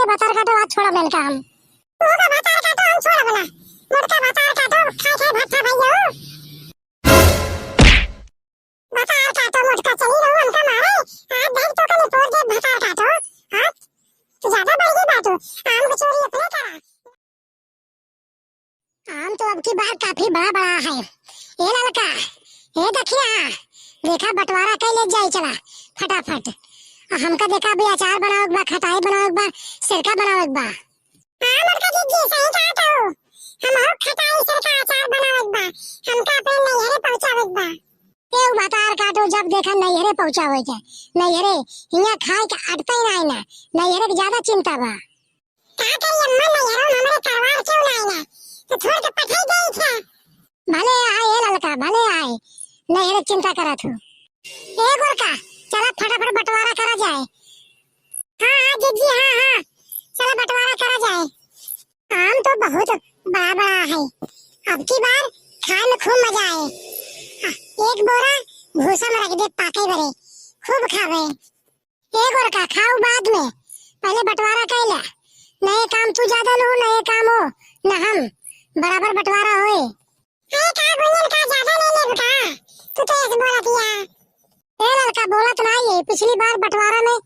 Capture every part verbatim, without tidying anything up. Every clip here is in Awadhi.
भतार काटो, आज छोड़ब इनका हम। तू का भतार काटो, हम छोड़ब ना। मोटका भतार काटो, खाए खाए भट्ठा भैया हो। भतार काटो, मोटका चली रहो हमका मारे। आज धर तो कने तोड़ दे भतार काटो। हाँ? तू ज्यादा बढ़ गई बात हो। आम के चोरी अपने करा। आम तो अब की बार काफी बड़ा बड़ा है। ए ललका, ए दखिया, देखा बंटवारा कइ ले जाई चला फटाफट। आ हमका देखा अभी अचार बनावे के बा, खटाई बनावे के बा, सिरका बनावे के बा। हाँ मोटका जिज्जी, सही कहा तो। हम हो खटाई सिरका अचार बनावे के बा, हमका अपने नैहरे पहुँचावे के बा। ए भतार काटो, जब देखा नैहरे पहुँचावे के, नैहरे, हियाँ खाए के अटता ही ना, नैहरे के ज्यादा चिंता बा। का करी अम्मा, नैहरो में हमरे करवार क्यों ना आइला? तो छोड़ के पठाई गई थे। भले आए, ए ललका, भले आए। नैहरे चिंता करत हो। ए गोरका, चला फटाफट बंटवारा करा जाए। हाँ, हाँ, जिज्जी, हाँ, हाँ। चला बंटवारा करा जाए। आम तो बहुत बड़ा बड़ा है। अब की बार खाए में खूब मजा आए। हाँ, एक बोरा भूसा में रख दे पाके बरे। खूब खावे। ए गोरका, खाऊ बाद में, पहले बंटवारा कइला। नए काम तू ज्यादा लू, नए काम हो, न हम, बराबर बंटवारा होए। अरे का गुंजन, का ज्यादा ले लेब का? तू तो ऐसे बोलत हिया। ए ललका, बोलत ना ये, पिछली बार बंटवारा में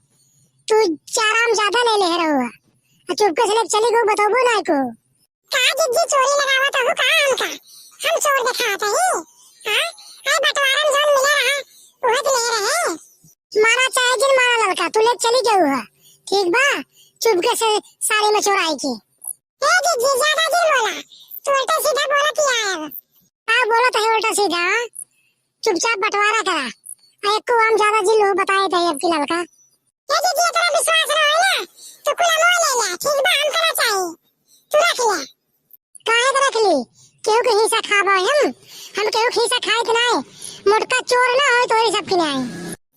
तू चार आम ज्यादा ले ले रहो, आ चुपके से लेके चली गऊ, बतौबो ना को। का जिज्जी चोरी लगावत हऊ का हमका? हम चोर देखात हई? हाँ? अरे बंटवारा में जौन मिले रहा, उहे तो ले रहे। मारा चाहे जिन मारा ललका, तू ले चली गऊ है। ठीक बा? चुपके से साड़ी में चोराई के। ए जिज्जी, ज्यादा जिन बोला। तू उल्टा सीधा बोलत ही आयब। का बोलत है उल्टा सीधा, हाँ? चुपचाप बंटवारा करा। आ एको आम ज्यादा जिन हो बताए थे अब की ललका। ए जिज्जी, एकरा विश्वास ना होई ना, तो कुल अमवा ले ले, ठीक बा, हमका ना चाही, तू रख ले। काहे के रख ली? केहू के हिस्सा खाबो हम? हम केहू के हिस्सा खाए के नाई। मोटका चोर ना होई तोहरी सब के नाई।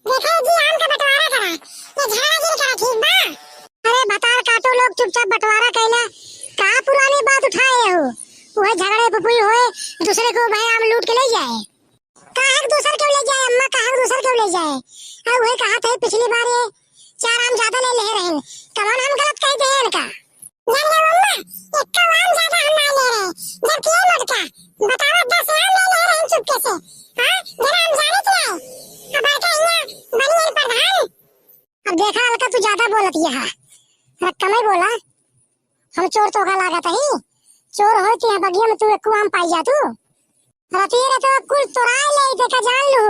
देखा जी, आम का बंटवारा करा, ये झगड़ा जिन करा, ठीक बा? अरे भतार काटो लोग, चुपचाप बंटवारा कइला। का पुरानी बात उठाए हो? उहे झगड़े पुपुई होए, दूसरे को भाई आम लूट के ले जाए। काहे के दूसर केहू ले जाए अम्मा, काहे के दूसर केहू ले जाए? आ उहे कहत है पिछली बार ये चार आम ज्यादा ले ले रहन, कवन हम गलत कह दे इनका? जान ले अम्मा, एक्को आम ज्यादा हम ना ले रहे, जबकि ये मोटका बतावा दस आम ले ले रहन चुपके से। हाँ, जरा हम जाने के आए, अब बड़का हियाँ बनी है प्रधान। अब देखा अलका, तू ज्यादा बोलत ये हा, रख कमे बोला। हम चोर तोका लागत ही? चोर होई तो यहाँ बगिया में तू एक्को आम पाई जा तू। रतिये रतवा कुल तोराए ले, देखा जान लू।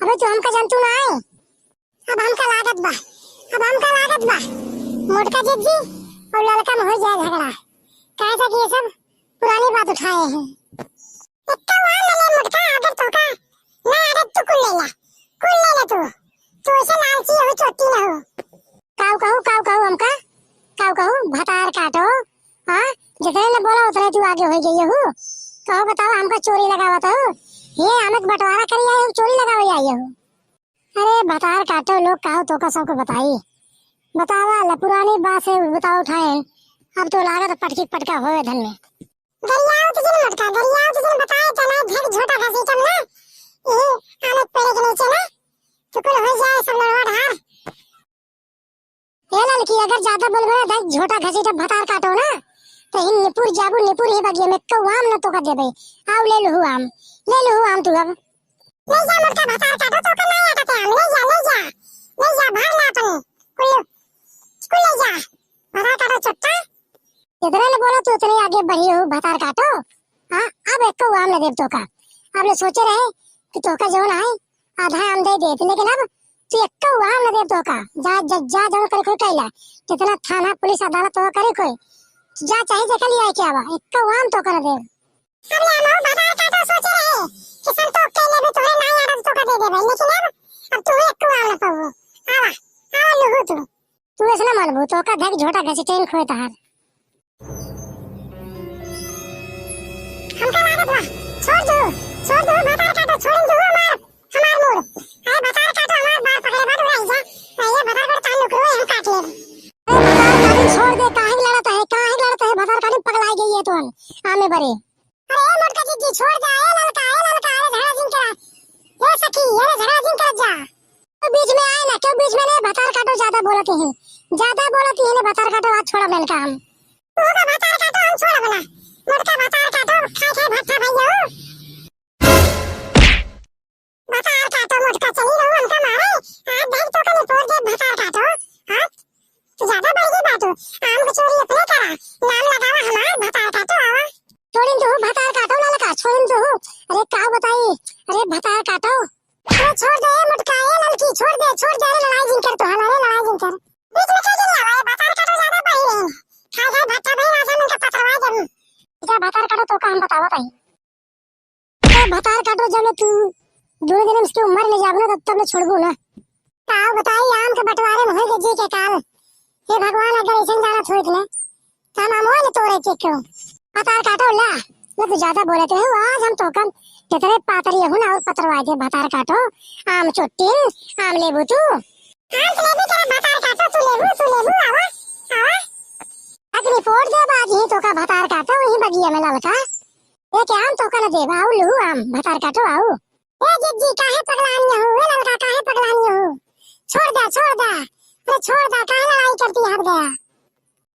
अबे तू हमका जानतू ना है। अब हमका लागत बा, अब हमका लागत बा, मोटका जिज्जी और ललका में हो जाए झगड़ा। काहे से कि ये सब पुरानी बात उठाए हैं। एक्को आम ले ले मोटका, अगर तोका ना आदत तो कुल ले ला, कुल ले ले तू। तू ऐसे लालची हो, चोटी ना हो। काऊ कहू, काऊ कहू हमका, काऊ कहू, भतार काटो। हाँ, जितने ने बोला उतने तू आगे हो गई हो। कहो बताओ, हमका चोरी लगावत हो? ये आम के बंटवारा करी आई हो, चोरी लगावे आई हो? अरे भतार काटो लोग, काऊ तोका सबको बताई। बतावा ला पुरानी बात से बताओ उठाए। अब तो लागत पटकी पटका होए धन में। गरियाओ तो जिन मोटका, गरियाओ तो जिन बताए तना ढेर झोटा घसीटम ना। ये आम के पेड़ के नीचे ना। तो कुल हो जाए सब लड़वा ढार। ए ललकी, अगर ज्यादा बोलबे ना, देख झोटा घसीटा भतार काटो ना, तो ही निपुर जाबू, निपुर ही बगिया में कौआम न तोका देबे। आओ ले लहू आम, ले लहू आम तू अब। ले जा मोटका भतार काटो, तोका ना आटा पे आम, ले जा, ले जा, ले जा, भर ला अपने, कुल, कुल ले जा, भतार काटो चट्टा। जितने ने बोला तू उतने आगे बढ़ी हो भतार काटो। हाँ, अब एक कौआम न देब तोका। अब ले सोचे रहे कि तोका जौन है, आधा आम दे देत, लेकिन अब तू एक्को आम न देब तोका। जा, जा, जा, जौन करे कोई कैला, कितना थाना, पुलिस, अदालत तो करे कोई, जा, चाहे जेकर लिया के आवा, एक्को आम तोका न देब। अब ले हम भतार काटो सोचे रहे कि संतोष के लेबे तोरे नाई आदत तोका दे देबे, लेकिन अब, अब तू एक्को आम न पाबो। आवा, आवा लुहू तू। तू ऐसे ना मानबू, तोका धक झोटा घसीटेन खोए तहार। हमका लागत बा, छोड़ दो, छोड़ दो, भतार काटो, छोड़ दो हमार, हमार मूड़। अरे भतार काटो, हमार बार पकड़े बा, उड़ाई जा। अरे भतार काटो, तान नुकरो, हम काट लेब। अरे भतार काटो, छोड़ दे, काहे लड़त है, काहे लड़त है, भतार काटो, पगलाई गई है तोन, आमे बरे। अरे ए मोटका जिज्जी, छोड़ दे, ए ललका, ए ललका, अरे झगड़ा जिन करा। ए सखी, अरे झगड़ा जिन कर जा। तो बीच में आए ना, क्यों बीच में नहीं, भतार काटो ज्यादा बोलत ही, ज्यादा बोलत ही ने भतार काटो, आज छोड़ा मिल का हम। तू का भतार काटो, हम छोड़ा बना, मोटका भतार काटो, खाए खाए भट्ठा भैया हो। भतार काटो मोटका चली रहू हमका मारे, आज देख तो कनी फोड़ दे भतार काटो। हाँ, तू ज्यादा बढ़ गई बात हो, आम को चोरी अपने करा, नाम लगावा हमार भतार काटो आवा। छोड़िन तू भतार काटो ललका, छोड़िन तू। अरे का बताई, अरे भतार काटो। अरे छोड़ दे मोटका, ए ललकी, छोड़ दे, छोड़ दे, अरे लड़ाई जिन कर तो, हाँ, अरे लड़ाई जिन कर। बीच में क्या चली आवा, ये भतार काटो ज्यादा बढ़ रही है। खाए खाए भट्ठा भाई राजा मन का पतरवा जरूर। इधर भतार काटो तो का हम बतावा ताई। ए भतार काटो, जब ले तू दोनों जने इसकी उम्र ले जाबो ना, तब तब ले छोड़बो ना। का बताई, आम के बंटवारे में होई गए जी के काल। हे भगवान, अगर ऐसे जानत होइत ना, तो हम आमवा ले तोड़े के क्यों? भतार काटो ला, ना तू ज्यादा बोलत रहे हो, आज हम तो कम कितने पातरी हूँ ना और पतरवा दे भतार काटो, आम चोट्टी, आम लेबू तू। आम तो लेबी करे भतार काटो, तू लेबू, तू लेबू, आवा, आवा। अग्नि फोड़ दे बाज ही तो का भतार काटो, वही बगिया में ललका। ए, के आम तोका न देब, आऊ लूहू आम, भतार काटो आऊ। ए जिज्जी, काहे पगलानी हो? ए ललका, काहे पगलानी हो? छोड़ दे, छोड़ दे। अरे छोड़ दे, काहे लड़ाई करती हट गया?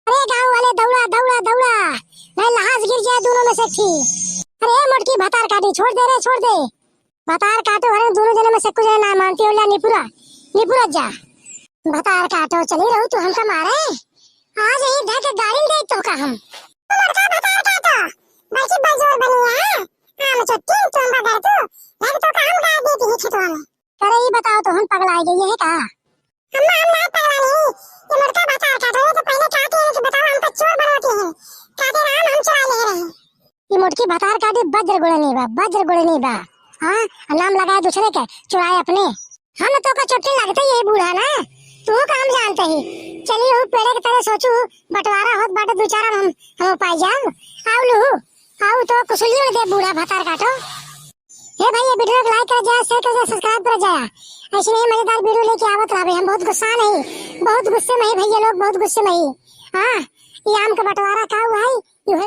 अरे गाँव वाले दौड़ा, दौड़ा, दौड़ा। नहीं लहास गिर जाए दोनों में से एक ठी। अरे मोटकी भतार काटी, छोड़ दे रे, छोड़ दे। भतार काटो, अरे दोनों जने में से कुछ ना मानती हो, ला निपुरा, निपुरा जा। भतार काटो, चली रहू तू हमका मारे। आज यही धक गाड़ी दे तो का हम। मोटका भतार काटो, बैठी बजोर बनी है। आम चोट्टी, तुम बगर तू, धक तो का हम गाड़ देती है खेतवा में। अरे ई बताओ तो हम पगला गई है का? अम्मा, हम ना पगला नहीं, ये मोटका भतार काटो, ये तो पहले कहते हैं कि बताओ हम तो चोर बनवाते हैं, कहते राम हम चुरा ले रहे हैं। ई मोटकी भतार काटी बज्र गुड़नी बा, बज्र गुड़नी बा। हाँ, नाम लगाए दूसरे के, चुराए अपने। हम तो का चोटी लगते ही यही बूढ़ा ना, तू का हम जानते ही। चली हो पेड़े के तरह सोचू, बंटवारा होत बाटे दू चार हम, हम पाई जाब। आऊ लूहू, आऊ तो कुसुलियो दे बूढ़ा भतार काटो। हे भाई, ये video को like कर जाए, share कर जाए, subscribe कर जाए। ऐसे नहीं मजेदार video लेके आवत रहा भाई, हम बहुत गुस्सा नहीं, बहुत गुस्से में ही भैया लोग, बहुत गुस्से में ही। हाँ, ये आम का बंटवारा का हुआ है,